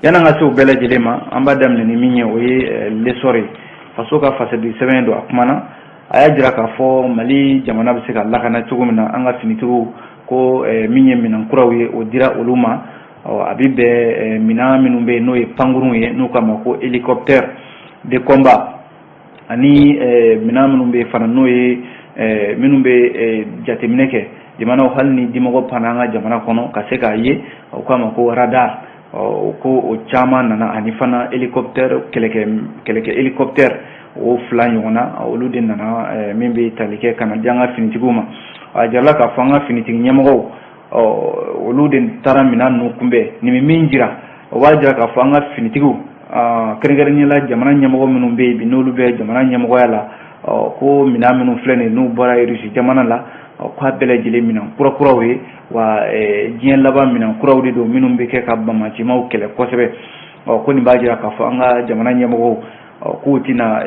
Yan'an ka se o bɛɛ lajɛlen ma, an b'a daminɛ ni min ye, o ye L'Essor ye. Faso ka fasadi sɛbɛn don. A kumana, a y'a jira k'a fɔ Mali jamana bɛ se ka lakana cogo min na, an ka finitigiw ko min ye minɛn kuraw ye, o dira olu ma. A bɛ bɛn minɛn minnu bɛ yen, n'o ye pankurunw ye, n'u k'a ma ko hélicoptère de combat, ani minɛn minnu bɛ yen fana, n'o ye minnu bɛ jateminɛ kɛ jamanaw, hali ni dimɔgɔ panna an ka jamana kɔnɔ, ka se k'a ye, u k'a ma ko radar. Ko o caman nana, ani fana hélicoptère, kɛlɛkɛ hélicoptère, o fila ɲɔgɔn na, olu de nana min bɛ tali kɛ ka na di an ka finitigiw ma. A jirala k'a fɔ an ka finitigi ɲɛmɔgɔw, olu de taara minɛn ninnu kunbɛn. Nin bɛ min jira, o b'a jira k'a fɔ an ka finitigiw, kɛrɛnkɛrɛnnenya la jamana ɲɛmɔgɔ minnu bɛ yen bi, n'olu bɛ jamana ɲɛmɔgɔya la, ko minɛn minnu filɛ nin ye, n'u bɔra Irisi jamana la, k'a bɛɛ lajɛlen minɛn kurakuraw ye wa, diɲɛ laban minɛn kuraw de don, minnu bɛ kɛ ka bamacimaw kɛlɛ kosɛbɛ. Ko nin b'a jira k'a fɔ an ka jamana ɲɛmɔgɔw k'u tɛna,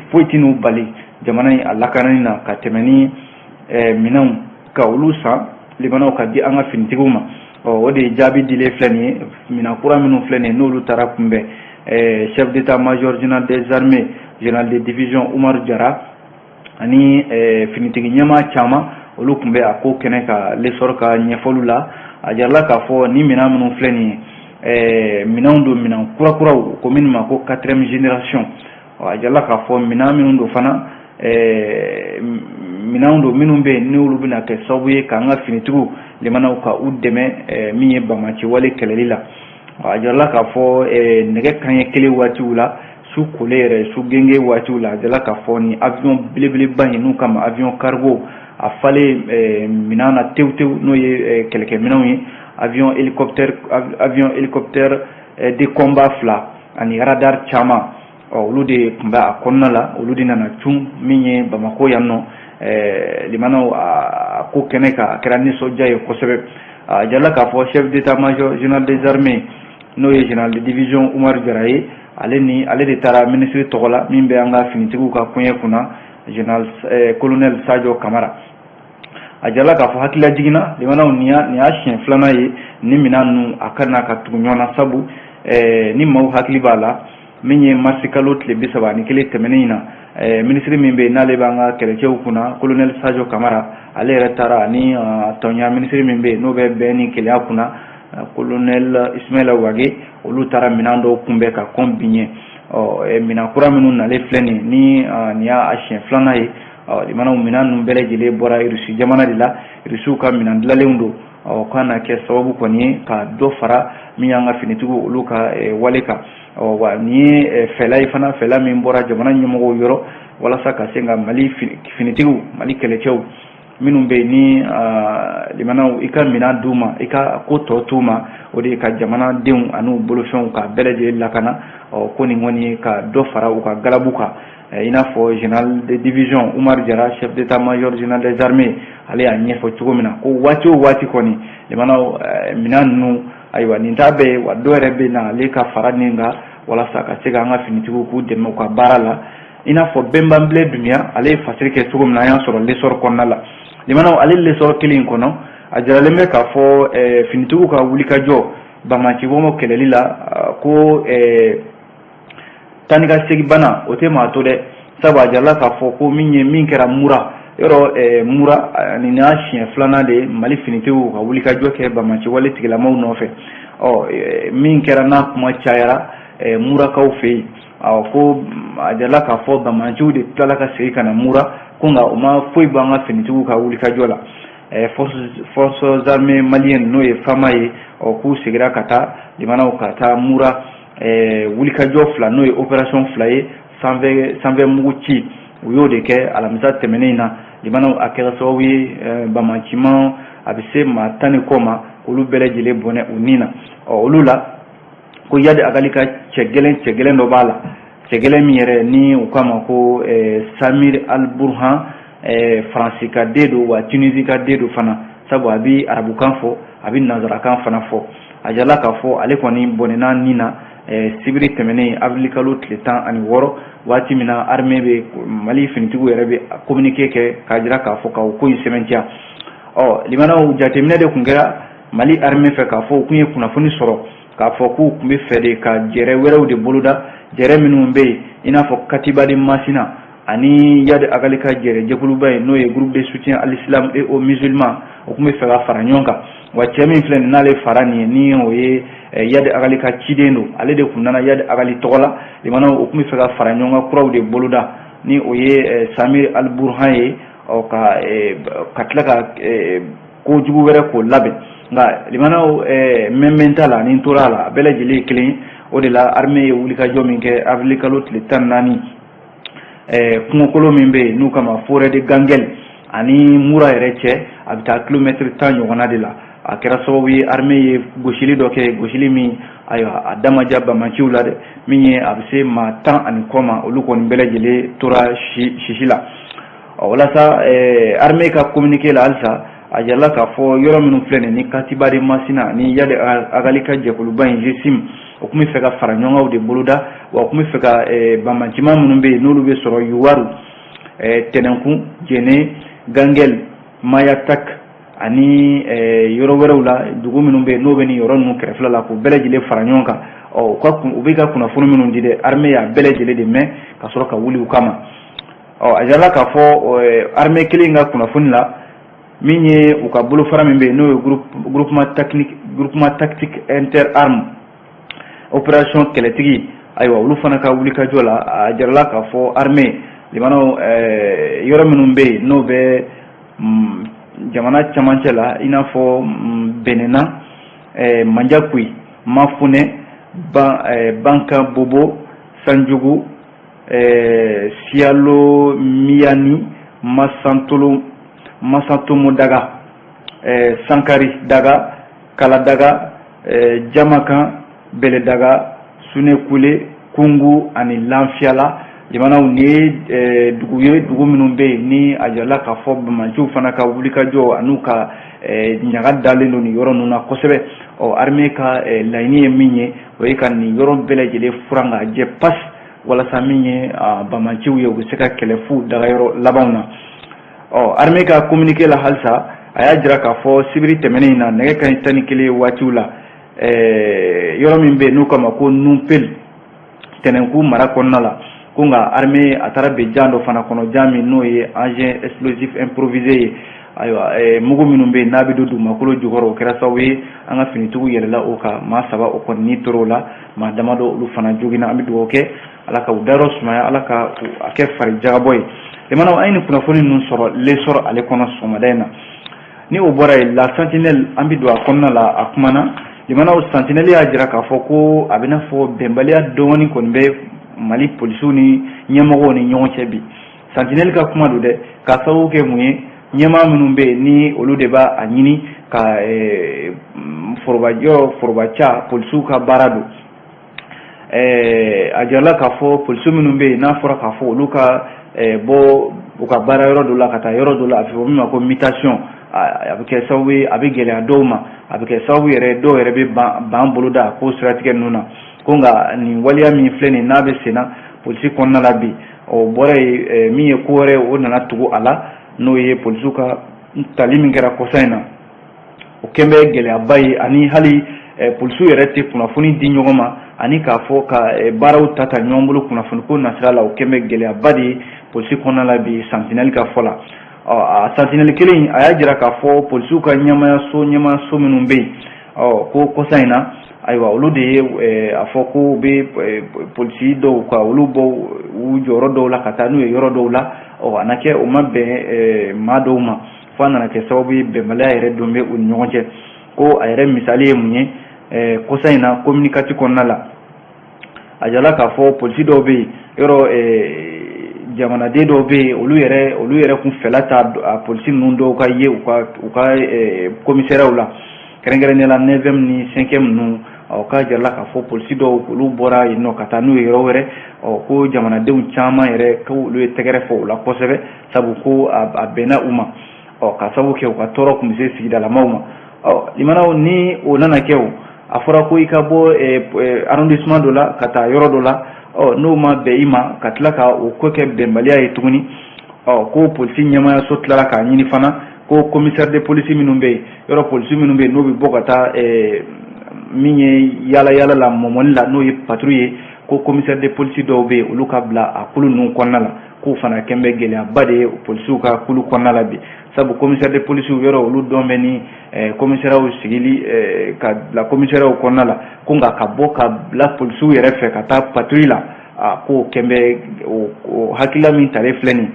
foyi tɛn'u bali jamana in a lakanani na ka tɛmɛ ni minɛnw ka olu san limanaw ka di an ka finitigiw ma. O de ye jaabi dilen filɛ nin ye. Minɛn kura minnu filɛ nin ye, n'olu taara kunbɛn chef d'état-major général des armées, général de division Umaru Jara, ani finitigi ɲɛmaa caman, olu tun bɛ a ko kɛnɛ ka. L'Essor ka ɲɛfɔliw la, a jirala k'a fɔ ni minɛn minnu filɛ nin ye, minɛnw don, minɛn kurakuraw ko minnu ma ko quatrième génération. A jirala k'a fɔ minɛn minnu don fana, minɛnw don minnu bɛ yen, n'olu bɛna kɛ sababu ye k'an ka finitigiw limanaw ka u dɛmɛ min ye banbaanci wale kɛlɛli la. A jirala k'a fɔ nɛgɛ kanɲɛ kelen waatiw la, su kolen yɛrɛ, su genge waatiw la, a jirala k'a fɔ ni avion belebeleba in, n'u kama avion cargo, a falen minɛn na tewu tewu, n'o ye kɛlɛkɛminɛnw ye, avion hélicoptère de combat fila ani radar caman, olu de tun bɛ a kɔnɔna la. Olu de nana cun min ye Bamakɔ yan nɔ. Limanaw, a ko kɛnɛ kan, a kɛra nisɔndiya ye kosɛbɛ. A jirala k'a fɔ chef d'état-major général des armées, n'o ye général de division Umaru Jara ye, ale ni ale de taara ministre tɔgɔ la min bɛ an ka finitigiw ka koɲɛ kunna, général colonel Sadio Kamara. A jirala k'a fɔ hakilila jiginna limanaw, nin y'a siɲɛ filanan ye ni minɛn ninnu a ka na ka tugu ɲɔgɔn na, sabu ni maaw hakili b'a la, min ye marisi kalo tile 31 tɛmɛnen in na, minisiri min bɛ yen, n'ale b'an ka kɛlɛcɛw kunna, colonel Sadio Kamara, ale yɛrɛ taara ani tɔnya minisiri min bɛ yen, n'o bɛ bɛn ni kelenya kunna, colonel Ismaila Wage, olu taara minɛn dɔw kunbɛn ka kɔn bi ɲɛ. Ɔ minɛn kura minnu nalen filɛ nin ni nin y'a siɲɛ filanan ye. Limanaw, minɛn ninnu bɛɛ lajɛlen bɔra Irisi jamana de la, Irisiw ka minɛn dilanlenw don. Ɔ k'a na kɛ sababu kɔni ye ka dɔ fara min y'an ka finitigiw olu ka wale kan. Wa nin ye fɛla ye fana, fɛla min bɔra jamana ɲɛmɔgɔw yɔrɔ walasa ka se ka Mali finitigiw, Mali kɛlɛcɛw minnu bɛ yen, ni limanaw, i ka minɛn d'u ma, i ka ko tɔ t'u ma, o de ye ka jamanadenw ani bolofɛnw ka bɛɛ lajɛlen lakana. Ɔ ko nin kɔni ye ka dɔ fara u ka galabu kan, i n'a fɔ général de division Umaru Jara, chef d'état-major général des armées, ale y'a ɲɛfɔ cogo min na ko waati o waati kɔni, limanaw, minɛn ninnu, ayiwa, nin t'a bɛɛ ye wa, dɔw yɛrɛ bɛ na ale ka fara nin kan walasa ka se k'an ka finitigiw k'u dɛmɛ u ka baara la, i n'a fɔ Bɛnbanbilen Dunbiya, ale ye fasiri kɛ cogo min na, an y'a sɔrɔ L'Essor kɔnɔna la. Limanaw, ale L'Essor kelen in kɔnɔ, a jiralen bɛ k'a fɔ finitigiw ka wulikajɔ banbaanciwalew kɛlɛli la, ko taa ni ka segin bana, o tɛ maa to dɛ, sabu a jirala k'a fɔ ko min ye min kɛra Mura yɔrɔ, Mura, nin y'a siɲɛ filanan de ye Mali finitigiw ka wulikajɔ kɛ banbaanciwale tigilamaw nɔfɛ. Ɔ min kɛra, n'a kuma cayara Murakaw fɛ yen, ko a jirala k'a fɔ banbaanciw de tilala ka segin ka na Mura ko, nka o ma foyi bɔ an ka finitigiw ka wulikajɔ la. Forces armées maliennes, n'o ye FAMA ye, ɔ k'u seginna ka taa limanaw ka taa Mura, wulikajɔ fila, n'o ye opération fila ye, sanfɛ mugu ci, u y'o de kɛ alamisa tɛmɛnen in na. Limanaw, a kɛra sababu ye banbaanciman a bɛ se maa 10 ni kɔ ma, olu bɛɛ lajɛlen bɔnɛ u ni na. Ɔ olu la, ko Iyad Ag Ghali ka cɛ gɛlɛn, cɛ gɛlɛn dɔ b'a la, cɛ gɛlɛn min yɛrɛ ni u k'a ma ko Samir Al Burhan, Faransi ka den don wa Tunisie ka den don fana, sabu a bɛ arabukan fɔ, a bɛ nanzarakan fana fɔ. A jirala k'a fɔ ale kɔni bɔnɛna nin na sibiri tɛmɛnen, avril kalo tile 16, waati min na armée bɛ, Mali finitigiw yɛrɛ bɛ communiqué kɛ k'a jira k'a fɔ k'o ko in sɛbɛntiya. Ɔ limanaw, jateminɛ de tun kɛra Mali armée fɛ k'a fɔ u tun ye kunnafoni sɔrɔ. k'a fɔ k'u tun bɛ fɛ de ka jɛrɛ wɛrɛw de boloda, jɛrɛ minnu bɛ yen i n'a fɔ Katiba de Masina ani Iyad Ag Ghali ka jɛrɛ jɛkuluba ye, n'o ye Groupe de soutien à l'islam et aux musulmans. O tun bɛ fɛ ka fara ɲɔgɔn kan. Wa cɛ min filɛ nin n'ale fara nin ye, ni o ye Iyad Ag Ghali ka ciden don, ale de tun nana Iyad Ag Ghali tɔgɔ la. Limanaw, o tun bɛ fɛ ka fara ɲɔgɔn kan kuraw de boloda, ni o ye Samir al-Burhan ye. Ɔ ka tila ka kojugu wɛrɛ k'o labɛn. Nka limanaw, mɛnmɛn t'a la, ni n tora a la, a bɛɛ lajɛlen ye kelen ye. O de la armée ye wulikajɔ min kɛ avril kalo tile 14, kungokolo min bɛ yen n'u kama forêt de Gangel ani Mura yɛrɛ cɛ, a bɛ taa kilomètre 10 ɲɔgɔnna de la. A kɛra sababu ye armée ye gosili dɔ kɛ, gosili min, ayiwa, a damaja bamaciw la dɛ. Min ye a bɛ se maa 10 ani kɔ ma, olu kɔni bɛɛ lajɛlen tora sisi la. Walasa armée ka communiqué la halisa, a jirala k'a fɔ yɔrɔ minnu filɛ nin ni Katiba de Masina ni Iyad Ag Ghali ka jɛkuluba in GSIM, o tun bɛ fɛ ka fara ɲɔgɔnw de boloda. Wa o tun bɛ fɛ ka bamaciman minnu bɛ yen n'olu bɛ sɔrɔ Youwarou, Tɛnɛnkun, Jɛnɛ, Gangel, Mayatak ani yɔrɔ wɛrɛw la, dugu minnu bɛ yen n'o bɛ nin yɔrɔ ninnu kɛrɛfɛla la, k'u bɛɛ lajɛlen fara ɲɔgɔn kan. Ɔ u ka u bɛ ka kunnafoni minnu di dɛ, armée y'a bɛɛ lajɛlen de mɛn ka sɔrɔ ka wuli u kama. Ɔ a jirala k'a fɔ armée kelen ka kunnafoni la, min ye u ka bolofara min bɛ yen, n'o ye groupement technique, groupement tactique interarmes opération kɛlɛtigi, ayiwa, olu fana ka wulikajɔ la, a jirala k'a fɔ armée limanaw, yɔrɔ minnu bɛ yen n'o bɛ jamana camancɛ la, i n'a fɔ Benena, Manjakui, Mafunɛ, Banka Bobo, Sanjugu, Siyalo, Miyani, Masantolo, Masatomodaga, Sankari Daga, Kaladaga, Jamakan, Bɛlɛdaga, Sunekule, Kungu ani Lanfiyala. Jamanaw nin ye dugu ye, dugu minnu bɛ yen ni a jirala k'a fɔ bamaciw fana ka wulikajɔ an'u ka ɲaga dalen don nin yɔrɔ ninnu na kosɛbɛ. Ɔ armée ka laɲini ye min ye, o ye ka nin yɔrɔ bɛɛ lajɛlen furan k'a jɛ pasi, walasa min ye bamaciw ye, u bɛ se ka kɛlɛ fu dagayɔrɔ labanw na. Ɔ armée ka communiqué la halisa, a y'a jira k'a fɔ sibiri tɛmɛnen in na, nɛgɛ kanɲɛ 11 waatiw la, yɔrɔ min bɛ yen n'u k'a ma ko Nupel, Tɛnɛnku mara kɔnɔna la, ko nka armée a taara bin jan dɔ fana kɔnɔ, jan min n'o ye engin explosif improvisé ye. Ayiwa, mugu minnu bɛ yen n'a bɛ don dugumakolo jukɔrɔ, o kɛra sababu ye an ka finitigiw yɛlɛla o kan, maa 3 o kɔni ni tor'o la, maa damadɔ olu fana joginna. An bɛ dugawu kɛ, Ala ka u dayɔrɔ sumaya, Ala ka a kɛ fari jagabɔ ye. Limanaw, an ye nin kunnafoni ninnu sɔrɔ L'Essor ale kɔnɔ sɔgɔmada in na. Ni o bɔra yen, La Sentinelle, an bɛ don a kɔnɔna la. A kumana, limanaw, Sentinelle y'a jira k'a fɔ ko a bɛ n'a fɔ bɛnbaliya dɔɔni kɔni bɛ Mali polisiw ni ɲɛmɔgɔw ni ɲɔgɔn cɛ bi. Sentinelle ka kuma don dɛ, k'a sababu kɛ mun ye? Ɲɛmaa minnu bɛ yen ni olu de b'a a ɲini ka foroba yɔrɔ forobaca polisiw ka baara don. A jirala k'a fɔ polisiw minnu bɛ yen n'a fɔra k'a fɔ olu ka bɔ u ka baara yɔrɔ dɔ la ka taa yɔrɔ dɔ la, a bɛ fɔ min ma ko mutation, a bɛ kɛ sababu ye a bɛ gɛlɛya dɔw ma, a bɛ kɛ sababu yɛrɛ dɔw yɛrɛ bɛ ban boloda a ko siratigɛ ninnu na. Ko nka nin waleya min filɛ nin n'a bɛ sen na polisi kɔnɔna la bi, o bɔra yen, min ye ko wɛrɛ o nana tugu a la, n'o ye polisiw ka tali min kɛra kɔsa in na, o kɛn bɛ gɛlɛyaba ye. Ani hali polisiw yɛrɛ tɛ kunnafoni di ɲɔgɔn ma, ani k'a fɔ ka baaraw ta ta ɲɔgɔn bolo kunnafoni ko nasira la, o kɛn bɛ gɛlɛyaba de ye polisi kɔnɔna la bi, Sentinelle ka fɔ la. Ɔ a Sentinelle kelen, a y'a jira k'a fɔ polisiw ka ɲɛmayaso minnu bɛ yen, ɔ ko kɔsa in na, ayiwa, olu de ye a fɔ ko u bɛ polisi dɔw ka olu bɔ u jɔyɔrɔ dɔw la ka taa n'u ye yɔrɔ dɔw la. Ɔ a na kɛ o ma bɛn maa dɔw ma, fo a nana kɛ sababu ye bɛnbaliya yɛrɛ don bɛ u ni ɲɔgɔn cɛ. Ko a yɛrɛ misali ye mun ye? Kɔsa in na, commune 4 kɔnɔna la, a jirala k'a fɔ polisi dɔw bɛ yen, yɔrɔ jamanaden dɔw bɛ yen, olu yɛrɛ kun fɛla ta a polisi ninnu dɔw ka ye u ka commissariat la, kɛrɛnkɛrɛnnenya la neuvième ni cinquième ninnu. Ɔ k'a jirala k'a fɔ polisi dɔw, olu bɔra yen nɔ ka taa n'u ye yɔrɔ wɛrɛ. Ɔ ko jamanadenw caman yɛrɛ, ko olu ye tɛgɛrɛ fɔ o la kosɛbɛ, sabu ko a bɛnna u ma, ɔ ka sababu kɛ u ka tɔɔrɔ tun bɛ se sigidalamaw ma. Ɔ limanaw, ni o nana kɛ, o a fɔra ko i ka bɔ arrondissement dɔ la ka taa yɔrɔ dɔ la, ɔ n'o ma bɛn i ma, ka tila ka o ko kɛ bɛnbaliya ye tuguni. Ɔ ko polisi ɲɛmayaso tilara k'a ɲini fana ko commissaire de police minnu bɛ yen, yɔrɔ polisi minnu bɛ yen n'o bɛ bɔ ka taa Min ye yaala yaala la, mɔmɔni la, n'o ye patrouille ye, ko commissaire de police dɔw bɛ yen, olu ka bila a kulu ninnu kɔnɔna la, k'o fana kɛn bɛ gɛlɛyaba de ye polisiw ka kulu kɔnɔna la bi, sabu commissaire de police yɔrɔ, olu dɔn bɛ ni commissariat sigili ka bila commissariat kɔnɔna la, ko nka ka bɔ ka bila polisiw yɛrɛ fɛ ka taa patrouille la, a k'o kɛn bɛ o hakilila min talen filɛ nin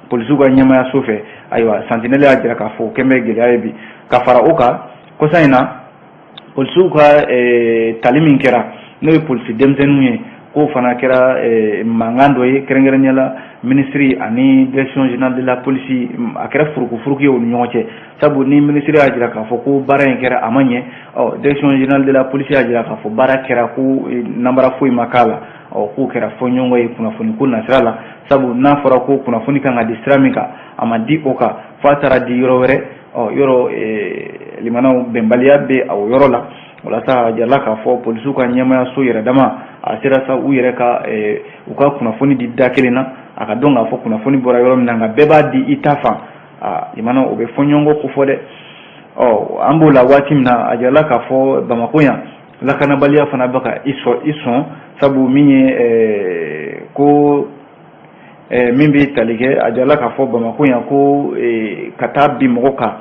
polisiw ka ɲɛmayaso fɛ. Ayiwa, Sentinelle y'a jira k'a fɔ o kɛn bɛ gɛlɛya ye bi. Ka fara o kan, kɔsa in na, polisiw ka tali min kɛra, n'o ye polisi denmisɛnninw ye, k'o fana kɛra mankan dɔ ye, kɛrɛnkɛrɛnnenya la minisiri ani direction générale de la police. A kɛra furukufuruku ye u ni ɲɔgɔn cɛ, sabu ni minisiri y'a jira k'a fɔ ko baara in kɛra, a ma ɲɛ, ɔ direction générale de la police y'a jira k'a fɔ baara kɛra, ko namara foyi ma k'a la. Ɔ k'o kɛra fɔɲɔgɔnkɔ ye kunnafoni ko nasira la, sabu n'a fɔra ko kunnafoni kan ka di sira min kan, a ma di o kan, f'a taara di yɔrɔ wɛrɛ. Ɔ yɔrɔ limanaw, bɛnbaliya bɛ o yɔrɔ la. Walasa a jirala k'a fɔ polisiw ka ɲɛmayaso yɛrɛ dama, a sera sa u yɛrɛ ka u ka kunnafoni di da kelen na, a ka dɔn k'a fɔ kunnafoni bɔra yɔrɔ min na, nka bɛɛ b'a di i ta fan. A limana, o bɛ fɔɲɔgɔnkɔ ko fɔ dɛ. Ɔ an b'o la waati min na, a jirala k'a fɔ Bamakɔ yan, lakanabaliya fana bɛ ka i sɔn, sabu min ye ko min bɛ tali kɛ, a jirala k'a fɔ Bamakɔ yan ko ka taa bin mɔgɔ kan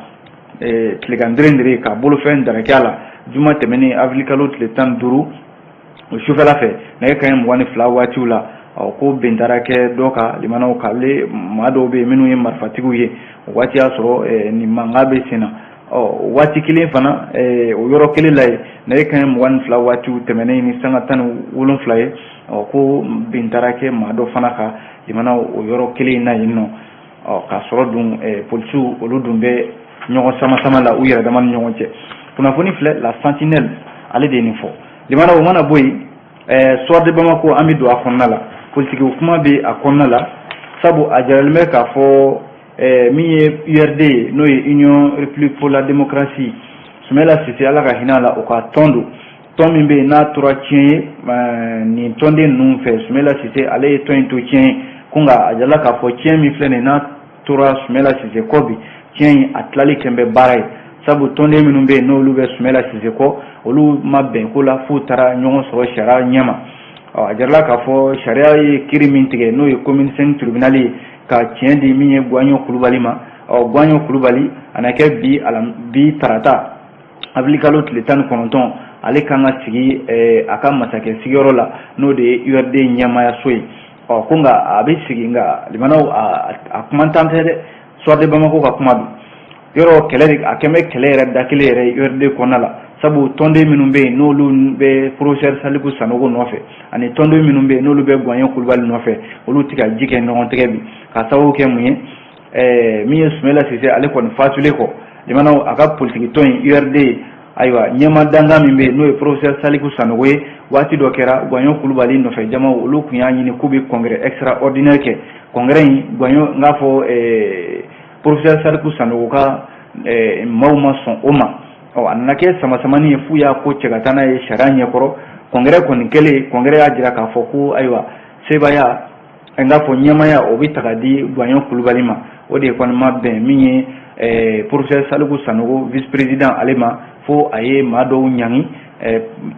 tilegan derendere ka bolofɛn daraki a la, juma tɛmɛnen, avril kalo tile 15, o sufɛla fɛ, nɛgɛ kanɲɛ 22 waatiw la, ɔ ko bin taara kɛ dɔ kan limanaw, k'ale maa dɔw bɛ yen minnu ye marifatigiw ye. O waati y'a sɔrɔ nin mankan bɛ sen na. Ɔ waati kelen fana, o yɔrɔ kelen la yen, nɛgɛ kanɲɛ 22 waatiw tɛmɛnen ni sanga 17 ye, ɔ ko bin taara kɛ maa dɔ fana kan limanaw, o yɔrɔ kelen in na yen nɔ. Ɔ k'a sɔrɔ dun polisiw, olu dun bɛ ɲɔgɔn sama sama la u yɛrɛ dama ni ɲɔgɔn cɛ. Kunnafoni filɛ, La Sentinelle ale de ye nin fɔ. Limanaw, o mana bɔ yen, Soir de Bamako, an bɛ don a kɔnɔna la. Politiki kuma bɛ a kɔnɔna la, sabu a jiralen bɛ k'a fɔ min ye URD ye, n'o ye Union République pour la démocratie, Soumaïla Cissé, Ala ka hinɛ a la, o ka tɔn don. Tɔn min bɛ yen n'a tora tiɲɛ ye nin tɔnden ninnu fɛ, Soumaïla Cissé ale ye tɔn in to tiɲɛ ye, ko nka a jirala k'a fɔ tiɲɛ min filɛ nin ye, n'a tora Soumaïla Cissé kɔ bi, tiɲɛ in a tilali kɛn bɛ baara ye, sabu tɔnden minnu bɛ yen n'olu bɛ Soumaïla Cissé kɔ, olu ma bɛn ko la f'u taara ɲɔgɔn sɔrɔ sariya ɲɛma. Ɔ a jirala k'a fɔ sariya ye kiiri min tigɛ, n'o ye commune 5 tribunal ye, ka tiɲɛ di min ye Guwaɲɔ Kulubali ma. Ɔ Guwaɲɔ Kulubali, a na kɛ bi bi tarata, avril kalo tile 19, ale kan ka sigi a ka masakɛ sigiyɔrɔ la, n'o de ye URD ɲɛmayaso ye. Ɔ ko nka a bɛ sigi, nka limanaw, a kuma tan tɛ dɛ. Soir de Bamako ka kuma don. Yɔrɔ kɛlɛ, a kɛn bɛ kɛlɛ yɛrɛ da kelen yɛrɛ URD kɔnɔna la, sabu tɔnden minnu bɛ yen n'olu bɛ professeur Saliku Sanogo nɔfɛ, ani tɔnden minnu bɛ yen n'olu bɛ Guwaɲɔ Kulubali nɔfɛ, olu tɛ ka ji kɛ ɲɔgɔn tɛgɛ bi. Ka sababu kɛ mun ye? Min ye Soumaïla Cissé, ale kɔni fatulen kɔ, limanaw, a ka politiki tɔn in URD, ayiwa, ɲɛma dankan min bɛ yen, n'o ye professeur Saliku Sanogo ye, waati dɔ kɛra Guwaɲɔ Kulubali nɔfɛ jamaw, olu tun y'a ɲini k'u bɛ congrès extraordinaire kɛ. Congrès in, Guwaɲɔ, n k'a fɔ professeur Saliku Sanogo ka maaw ma sɔn o ma. Ɔ a nana kɛ sama-samani ye f'u y'a ko cɛ ka taa n'a ye sariya ɲɛkɔrɔ. Congrès kɔni kɛlen, congrès y'a jira k'a fɔ ko ayiwa, sebaaya, n k'a fɔ ɲɛmaya, o bɛ ta ka di Guwaɲɔ Kulubali ma. O de kɔni ma bɛn min ye professeur Saliku Sanogo, vice président, ale ma, fo a ye maa dɔw ɲangi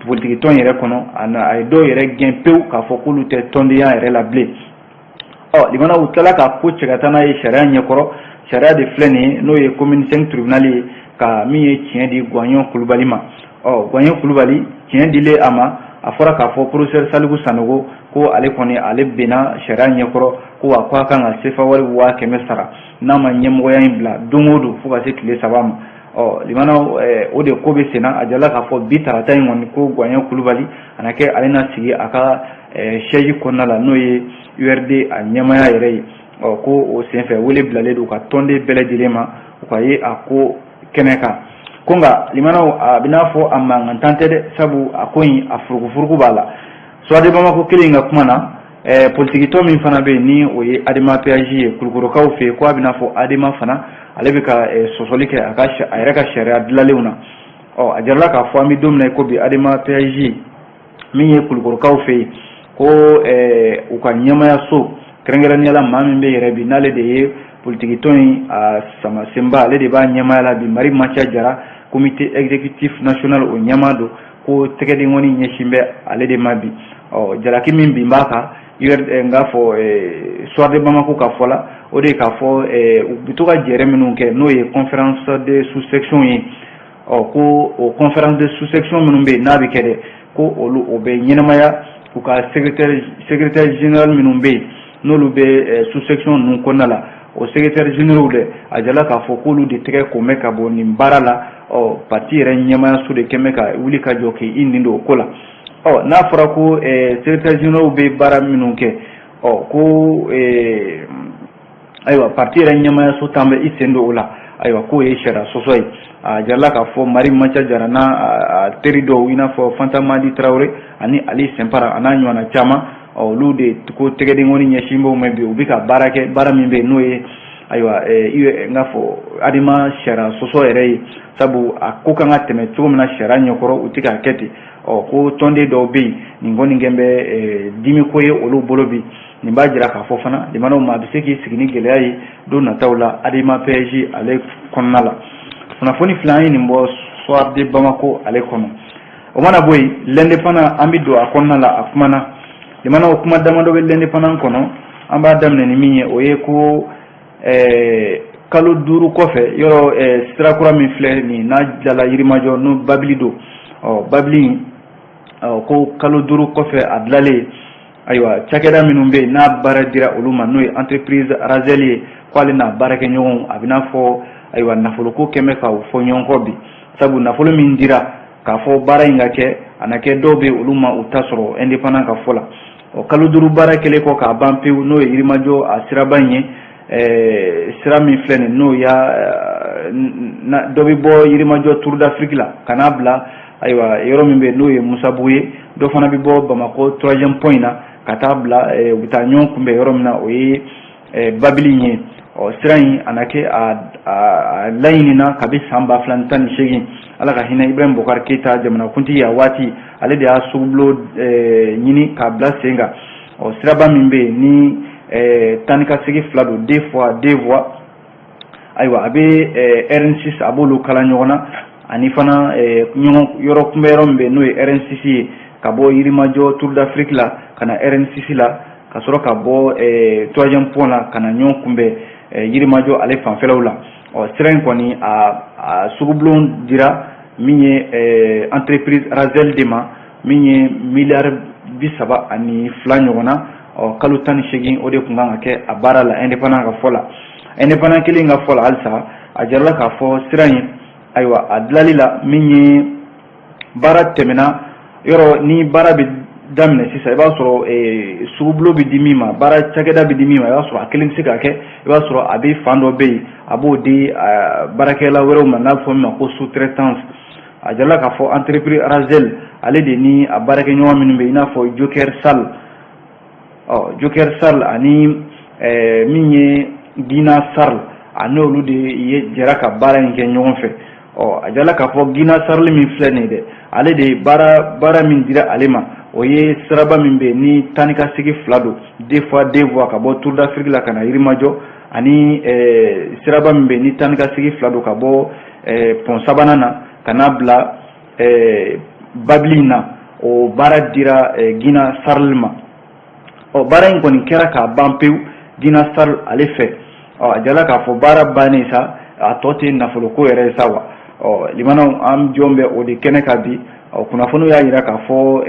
politiki tɔn yɛrɛ kɔnɔ, a ye dɔw yɛrɛ gɛn pewu k'a fɔ k'olu tɛ tɔndenya yɛrɛ la bilen. Ɔ limanaw, u tilala ka ko cɛ ka taa n'a ye sariya ɲɛkɔrɔ. Sariya de filɛ nin ye, n'o ye commune 5 tribunal ye, ka min ye tiɲɛ di Guwaɲɔ Kulubali ma. Ɔ Guwaɲɔ Kulubali, tiɲɛ dilen a ma, a fɔra k'a fɔ professeur Saliku Sanogo ko ale kɔni, ale benna sariya ɲɛkɔrɔ, ko wa ko a kan ka sefa wari 100 000 sara n'a ma ɲɛmɔgɔya in bila don o don fo ka se tile 3 ma. Ɔ limanaw, o de ko bɛ senna. A jirala k'a fɔ bi tarata in kɔni, ko Guwaɲɔ Kulubali a na kɛ ale na sigi a ka siège kɔnɔna la, n'o ye URD a ɲɛmaya yɛrɛ ye. Ɔ ko o senfɛ, wele bilalen don ka tɔnden bɛɛ lajɛlen ma, u ka ye a ko kɛnɛ kan. Ko nka limanaw, a bɛ n'a fɔ a mankan tɛ dɛ, sabu a ko in, a furukufuruku b'a la. Soir de Bamako kelen in ka kuma na, politikitɔn min fana bɛ yen, ni o ye ADEMA PAJ ye Kulukorokaw fɛ yen, ko a bɛ n'a fɔ ADEMA fana, ale bɛ ka sɔsɔli kɛ a ka a yɛrɛ ka sariya dilanlenw na. Ɔ a jirala k'a fɔ an bɛ don min na i ko bi, ADEMA PAJ min ye Kulukorokaw fɛ yen, ko u ka ɲɛmayaso, kɛrɛnkɛrɛnnenya la maa min bɛ yɛrɛ bi, n'ale de ye politikitɔn in a sama senba, ale de b'a ɲɛmaya la bi, Mari Matia Jara, comité exécutif national o ɲɛmaa don. ko tɛgɛdenkɔni ɲɛsin bɛ ale de ma bi. Ɔ, jalaki min bin b'a kan, n k'a fɔ Soir de Bamako ka fɔ la, o de ye k'a fɔ u bɛ to ka jɛrɛ minnu kɛ, n'o ye conférence de sous-section ye. Ɔ, ko o conférence de sous-section minnu bɛ yen, n'a bɛ kɛ dɛ, ko olu o bɛ ɲɛnamaya u ka secrétaire général minnu bɛ yen, n'olu bɛ sous-section ninnu kɔnɔna la, o secrétaire généraux dɛ, a jala k'a fɔ k'olu de tɛgɛ ko bɛ ka bɔ nin baara la. Ɔ, parti yɛrɛ ɲɛmayaso de kɛn bɛ ka wuli ka jɔ k'i nin don o ko la. Ɔ, n'a fɔra ko secrétaire généraux bɛ baara minnu kɛ, ɔ, ko ayiwa, parti yɛrɛ ɲɛmayaso tan bɛ i sen don o la. Ayiwa, k'o ye sariya sɔsɔ ye. A jarala k'a fɔ Mari Maca Jara n'a a teri dɔw, i n'a fɔ Fanta Madi Tarawele ani Ali Sɛnpara a n'a ɲɔgɔnna caman, olu de ko tɛgɛdenkɔni ɲɛsin b'o ma bi. U bɛ ka baara kɛ, baara min bɛ yen, n'o ye ayiwa, n k'a fɔ ADEMA sariya sɔsɔ yɛrɛ ye, sabu a ko kan ka tɛmɛ cogo min na sariya ɲɛkɔrɔ, u tɛ k'a kɛ ten. Ɔ, ko tɔnden dɔw bɛ yen, nin kɔni kɛn bɛ dimi ko ye olu bolo bi. Nin b'a jira k'a fɔ fana, limanaw ma, a bɛ se k'i sigi ni gɛlɛya ye don nataw la ADEMA PSG ale kɔnɔna la. Kunnafoni fila an ye nin bɔ Soir de Bamako ale kɔnɔ. O mana bɔ yen, L'Indépendant, an bɛ don a kɔnɔna la. A kumana, limanaw, kuma damadɔ bɛ L'Indépendant kɔnɔ. An b'a daminɛ ni min ye, o ye ko kalo 5 kɔfɛ, yɔrɔ sira kura min filɛ nin n'a jala Yirimajɔ, n'o babili don, ɔ, babili in, ko kalo 5 kɔfɛ a dilalen, ayiwa, cakɛda minnu bɛ yen, n'a baara dira olu ma, n'o ye entreprise Razel ye, k'ale n'a baarakɛɲɔgɔnw, a bɛ n'a fɔ ayiwa, nafoloko kɛn bɛ ka fɔ ɲɔgɔn kɔ bi, sabu nafolo min dira k'a fɔ baara in ka kɛ, a na kɛ dɔw bɛ olu ma u ta sɔrɔ, Indépendant ka fɔ la. Ɔ, kalo 5 baara kɛlen kɔ k'a ban pewu, n'o ye Yirimajɔ a siraba in ye, sira min filɛ nin, n'o y'a dɔ bɛ bɔ Yirimajɔ Tour d'Afrique la ka n'a bila, ayiwa, yɔrɔ min bɛ yen, n'o ye Musabugu ye, dɔ fana bɛ bɔ Bamakɔ troisième pont in na ka taa bila u bɛ taa ɲɔgɔn kunbɛn yɔrɔ min na, o ye babili in ye. Ɔ, sira in a na kɛ a laɲinina kabi san 2018. Ala ka hinɛ Ibrahim Boubacar Keïta, jamanakuntigi a waati, ale de y'a sugubulon ɲini k'a bila sen kan. Ɔ, siraba min bɛ yen ni taa ni ka segin fila don, deux fois deux voies, ayiwa, a bɛ RN6, a b'olu kala ɲɔgɔn na, ani fana ɲɔgɔn yɔrɔ kunbɛ yɔrɔ min bɛ yen, n'o ye RN6 ye, ka bɔ Yirimajɔ Tour d'Afrique la ka na RN6 la, ka sɔrɔ ka bɔ troisième pont la ka na ɲɔgɔn kunbɛn Yirimajɔ ale fanfɛlaw la. Ɔ, sira in kɔni, a sugubulon dira min ye entreprise Razel de ma, min ye miliyari 32 ɲɔgɔn na. Ɔ, kalo 18, o de tun kan ka kɛ a baara la, Indépendant ka fɔ la. Indépendant kelen ka fɔ la halisa, a jarala k'a fɔ sira in, ayiwa, a dilali la, min ye baara tɛmɛna yɔrɔ ni baara bɛ daminɛ sisan, i b'a sɔrɔ sugubulon bɛ di min ma, baara cakɛda bɛ di min ma, i b'a sɔrɔ a kelen tɛ se ka kɛ. I b'a sɔrɔ a bɛ fan dɔ bɛ yen, a b'o di baarakɛla wɛrɛw ma, n'a bɛ fɔ min ma ko sous-traitance. A jarala k'a fɔ entreprise Razel ale de ni a baarakɛɲɔgɔn minnu bɛ yen, i n'a fɔ Joker Sall, ɔ, Joker Sall ani min ye Gina Sarl, a n'olu de ye jɛra ka baara in kɛ ɲɔgɔn fɛ. Ɔ, a jala k'a fɔ Gina Sarl min filɛ nin ye dɛ, ale de baara min dira ale ma, o ye siraba min bɛ yen ni taa ni ka segin fila don, deux fois deux voies, ka bɔ Tour d'Afrique la ka na Yirimajɔ, ani siraba min bɛ yen ni taa ni ka segin fila don, ka bɔ pont sabanan na ka n'a bila babili in na, o baara dira Gina Sarl ma. Ɔ, baara in kɔni kɛra k'a ban pewu Gina Sarl ale fɛ. Ɔ, a jala k'a fɔ baara bannen sa, a tɔ tɛ nafoloko yɛrɛ ye sa wa. Ɔ, limanaw, an jɔn bɛ o de kɛnɛ kan bi. Ɔ, kunnafoniw y'a jira k'a fɔ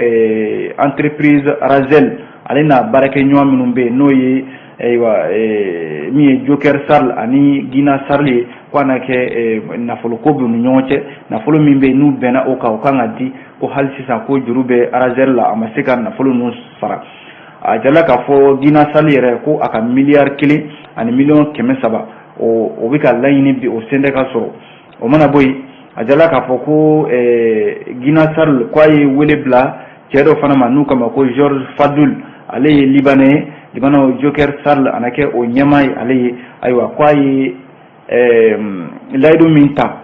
entreprise Razel ale n'a baarakɛɲɔgɔn minnu bɛ yen, n'o ye ayiwa, min ye Joker Sarl ani Gina Sarl ye, ko a na kɛ nafoloko b'u ni ɲɔgɔn cɛ. Nafolo min bɛ yen n'u bɛnna o kan, o kan ka di, ko hali sisan ko juru bɛ Razel la, a ma se ka nafolo ninnu sara. A jala k'a fɔ Gina Sarl yɛrɛ ko a ka miliyari 1 ni miliyɔn 300, o bɛ ka laɲini bi, o sen tɛ ka sɔrɔ. O mana bɔ yen, a jala k'a fɔ ko Gina Sarl ko a ye wele bila cɛ dɔ fana ma, n'u kama ko Georges Fadul, ale ye Libanais ye. Limanaw, Joker Sarl a na kɛ o ɲɛmaa ye ale ye. Ayiwa, ko a ye layidu min ta,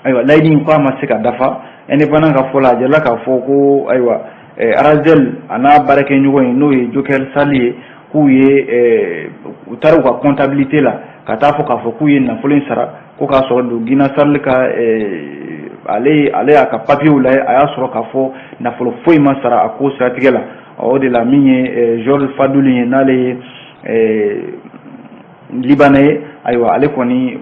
ayiwa, layidu in ko a ma se ka dafa. Indépendant ka fɔ la, a jala k'a fɔ ko ayiwa, Razel a n'a baarakɛɲɔgɔn ye, n'o ye Joker Sarl ye, k'u ye u taara u ka comptabilité la ka taa fɔ k'a fɔ k'u ye nafolo in sara, ko k'a sɔrɔ don Gina Sarl ka Ale y'a ka papiyew lajɛ, a y'a sɔrɔ k'a fɔ nafolo foyi ma sara a ko siratigɛ la. O de la, min ye Georges Faduli ye, n'ale ye libanais ye, ayiwa, ale kɔni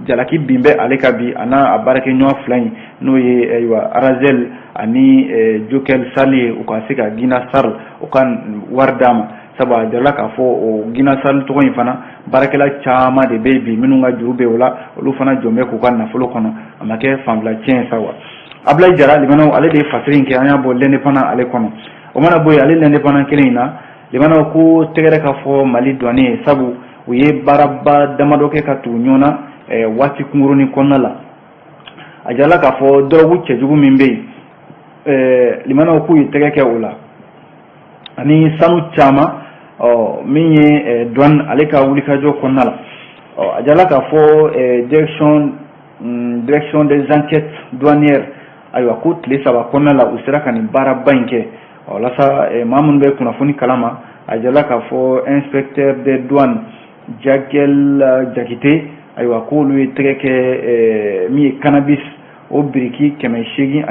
jalaki bin bɛ ale kan bi, a n'a a baarakɛɲɔgɔn fila in, n'o ye ayiwa Arazel ani Jokel Sali ye, u ka se ka Gina Sarl u ka wari d'a ma, sabu a jirala k'a fɔ o Gina Sarl tɔgɔ in fana, baarakɛla caman de bɛ yen bi minnu ka juru bɛ o la, olu fana jɔn bɛ k'u ka nafolo kɔnɔ. A ma kɛ fanfila tiɲɛ sa wa. Abulayi Jara, limanaw, ale de ye fasiri in kɛ, an y'a bɔ L'Indépendant ale kɔnɔ. O mana bɔ yen, ale L'Indépendant kelen in na, limanaw, ko tɛgɛrɛ ka fɔ Mali douane ye, sabu u ye baaraba damadɔ kɛ ka tugu ɲɔgɔn na waati kunkurunin kɔnɔna la. A jirala k'a fɔ dɔrɔgu cɛjugu min bɛ yen, limanaw, k'u ye tɛgɛ kɛ o la ani sanu caman. Ɔ min ye douane ale ka wulikajɔ kɔnɔna la, ɔ a jirala k'a fɔ direction des enquêtes douanières, ayiwa, ko tile 3 kɔnɔna la, u sera ka nin baaraba in kɛ. Ɔ walasa maa minnu bɛ kunnafoni kalama, a jirala k'a fɔ inspecteur des douanes Jacques Jakite, ayiwa, k'olu ye tɛgɛ kɛ min ye cannabis o biriki 877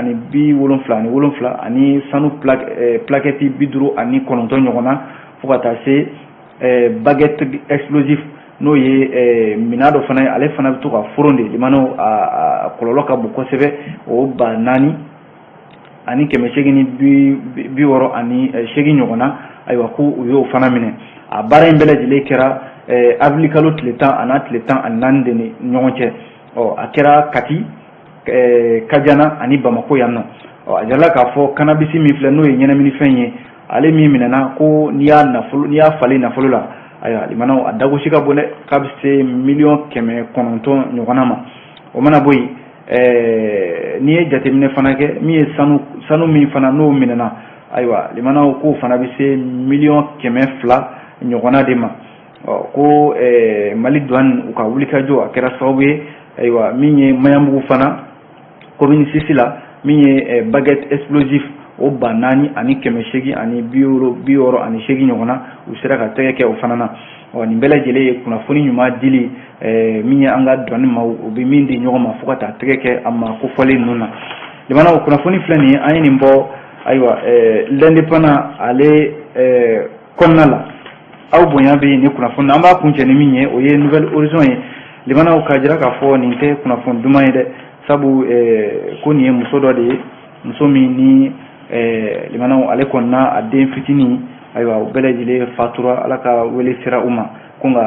ani sanu plaquette 59 ɲɔgɔn na, fo ka taa se baguette explosif, n'o ye minɛn dɔ fana ye, ale fana bɛ to ka foron de, limanaw, a kɔlɔlɔ ka bon kosɛbɛ, o 4868 ɲɔgɔn na. Ayiwa, ko u y'o fana minɛ. A baara in bɛɛ lajɛlen kɛra avril kalo tile 10 a n'a tile 14 de ni ɲɔgɔn cɛ. Ɔ a kɛra Kati, Kajana ani Bamako yan nɔ. Ɔ a jirala k'a fɔ cannabis min filɛ, n'o ye ɲɛnaminifɛn ye, ale min minɛna, ko n'i y'a nafolo, n'i y'a falen nafolo la, ayiwa, limanaw, a dagosi ka bon dɛ, k'a bɛ se 900 miliyɔn ɲɔgɔnna ma. O mana bɔ yen, n'i ye jateminɛ fana kɛ, min ye sanu min fana n'o minɛna, ayiwa, limanaw, k'o fana bɛ se 200 miliyɔn ɲɔgɔnna de ma. Ɔ ko Mali douane u ka wulikajɔ, a kɛra sababu ye, ayiwa, min ye Maɲanbugu fana commune 6 la, min ye baguette explosif o 4868 ɲɔgɔn na, u sera ka tɛgɛ kɛ o fana na. Ɔ nin bɛɛ lajɛlen ye kunnafoni ɲuman dili min ye an ka douane ma, u bɛ min di ɲɔgɔn ma fo ka taa tɛgɛ kɛ a ma kofɔlen ninnu na. Limanaw, kunnafoni filɛ nin ye, an ye nin bɔ, ayiwa, L'Indépendant ale kɔnɔna la. Aw bonya bɛ nin kunnafoni, an b'a kuncɛ ni min ye, o ye Nouvel Horizon ye. Limanaw, k'a jira k'a fɔ nin tɛ kunnafoni duman ye dɛ, sabu ko nin ye muso dɔ de ye, muso min ni, limanaw, ale kɔni n'a a den fitinin, ayiwa, u bɛɛ lajɛlen fatura, Ala ka wele sera u ma. Ko nka,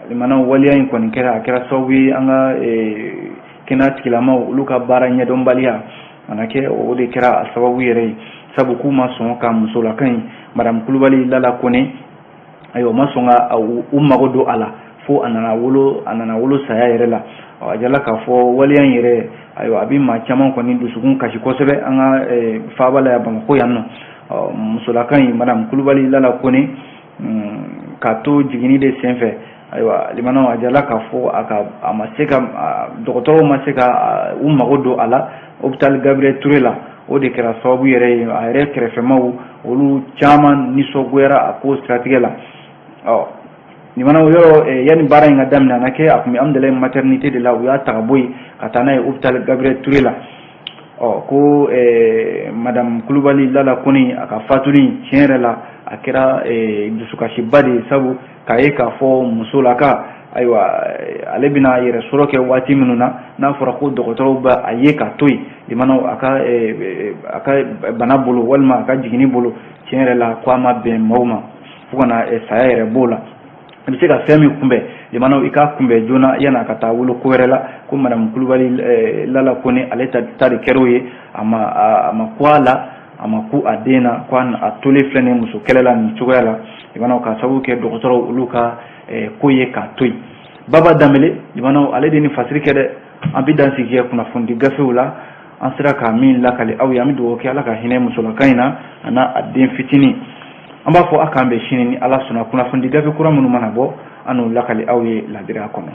limanaw, waleya in kɔni kɛra, a kɛra sababu ye an ka kɛnɛya tigilamaw, olu ka baara ɲɛdɔnbaliya a na kɛ, o de kɛra a sababu yɛrɛ ye, sabu k'u ma sɔn ka musolaka in, madame Kulubali Lala Kone, ayiwa, u ma sɔn ka u mago don a la fo a nana wolo saya yɛrɛ la. A jala k'a fɔ waleya in yɛrɛ, ayiwa, a bɛ maa caman kɔni dusukun kasi kosɛbɛ an ka faaba la yan, Bamakɔ yan nɔ. Musolaka in, madame Kulubali Lala Kone, k'a to jiginni de senfɛ, ayiwa, limanaw, a jala k'a fɔ a ka a ma se ka, dɔgɔtɔrɔw ma se ka u mago don a la hôpital Gabriel Touré la. O de kɛra sababu yɛrɛ ye, a yɛrɛ kɛrɛfɛmaw, olu caman nisɔngoyara a ko siratigɛ la. Ɔ limanaw, yɔrɔ yanni baara in ka daminɛ, a na kɛ a tun bɛ Amudalayi maternité de la, u y'a ta ka bɔ yen ka taa n'a ye hôpital Gabriel Touré la. Ɔ ko madame Kulubali Lala Kone, a ka fatuli, tiɲɛ yɛrɛ la, a kɛra dusukasiba de ye, sabu k'a ye k'a fɔ musolaka, ayiwa, ale bɛna yɛrɛ sɔrɔ kɛ waati minnu na, n'a fɔra ko dɔgɔtɔrɔw bɛ a ye k'a to yen, limanaw, a ka bana bolo walima a ka jiginni bolo, tiɲɛ yɛrɛ la, ko a ma bɛn maaw ma, fo ka na saya yɛrɛ b'o la. I bɛ se ka fɛn min kunbɛn, limanaw, i k'a kunbɛn joona yanni a ka taa wolo ko wɛrɛ la. Ko madame Kulubali Lala Kone, ale ta de kɛra o ye, a ma ku a la, a ma ku a den na, ko a tolen filɛ nin ye muso kɛlɛ la nin cogoya la, limanaw, ka sababu kɛ dɔgɔtɔrɔw olu ka ko ye k'a to yen. Baba Danbele, limanaw, ale de ni fasiri kɛ dɛ. An bɛ dan sigi kɛ kunnafonidi gafew la, an sera ka min lakale aw ye. An bɛ dugawu kɛ, Ala ka hinɛ musolaka in na, a n'a a den fitinin. An b'a fɔ a k'an bɛn sini ni Ala sɔnna. Kunnafonidi gafe kura minnu mana bɔ, an n'u lakale aw ye ladiriya kɔnɔ.